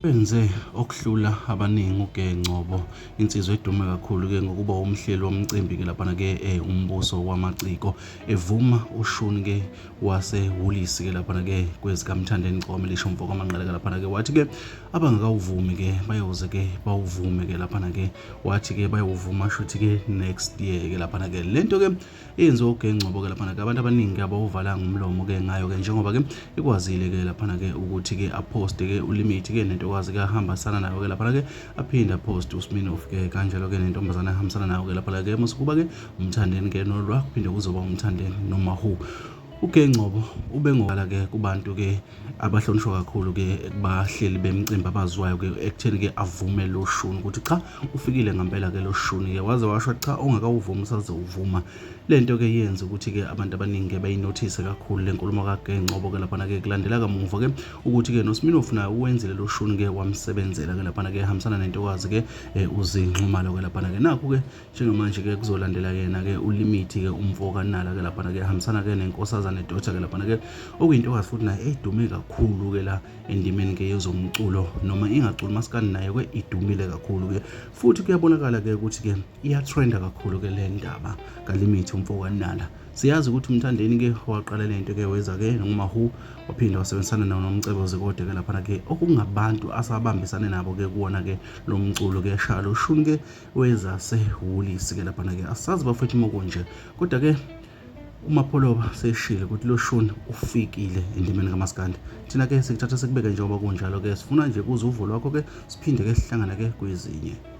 Wenze okuhlula abaningi uGe Ngcobo, insizwa edume kakhulu-ke ngokuba umhleli womcimbi-ke laphana-ke umbuso wamaciko, evuma ushuni-ke waseWoolies-ke laphana-ke kwezikaMthandeni Gcokama Elisha umfo kaManqele-ke laphana-ke wathi-ke abangakawuvumi-ke bayoze-ke bawuvume-ke laphana-ke wathi-ke bayowuvuma shuthi-ke next year-ke laphana-ke lento-ke Eyenziwa uGengcobo ke laphana ke abantu abaningi ke abawuvalanga umlomo ke ngayo ke njengoba ke ikwazile ke laphana ke ukuthi ke aposte ke ulimit ke nentokazi ke ahambisana nayo ke laphana ke aphinde aposte uSminoff ke kanjalo ke nentombazane ahambisana nayo ke laphana ke musukuba ke umthandeni ke nolwa kuphinde kuzoba umthandeni nomahu uGengcobo ubengokala ke kubantu ke abahlonishwa kakhulu ke kubahleli bemicimbi abaziwayo ke ekutheni ke avume lo shuni ukuthi cha ufikile ngempela ke lo shuni ke waze washo cha ongakawuvumi usaze uvuma lento ke yenza ukuthi ke abantu abaningi ke bayinothise kakhulu le nkulumo kaGengcobo ke laphana ke kulandela kamuva ke ukuthi ke noSminoff naye uwenzile lo shuni ke wamsebenzela ke laphana ke hambisana nentokazi ke eh, uZinxumalo ke laphana ke nakhu ke Njengamanje ke kuzolandela yena ke uLimit ke umfo kaNala ke laphana ke hambisana ke nenkosazane Daughter ke laphana ke okuyintokazi futhi naye edume kakhulu ke la endimeni ke yezomculo noma ingaculi maskandi naye ke idumile kakhulu ke futhi kuyabonakala ke ukuthi ke iyatrenda kakhulu ke le ndaba kaLimit umfo kaNala. Siyazi ukuthi uMthandeni ke waqala lento ke weza ke noMahu waphinde wasebenzisana nawo noMcebo Zikode ke laphana ke okungabantu asabambisane nabo ke kuwona ke lo mculo ke shaya lo shuni ke wezasehulisi ke laphana ke asazi bafethu uma kunje kodwa ke uMapholoba seshile ukuthi lo shuni ufikile endimeni kaMaskandi thina ke sikuthatha sikubeke njengoba kunjalo ke sifuna nje kuze uvo lwakho ke siphinde ke sihlangane ke kwezinye.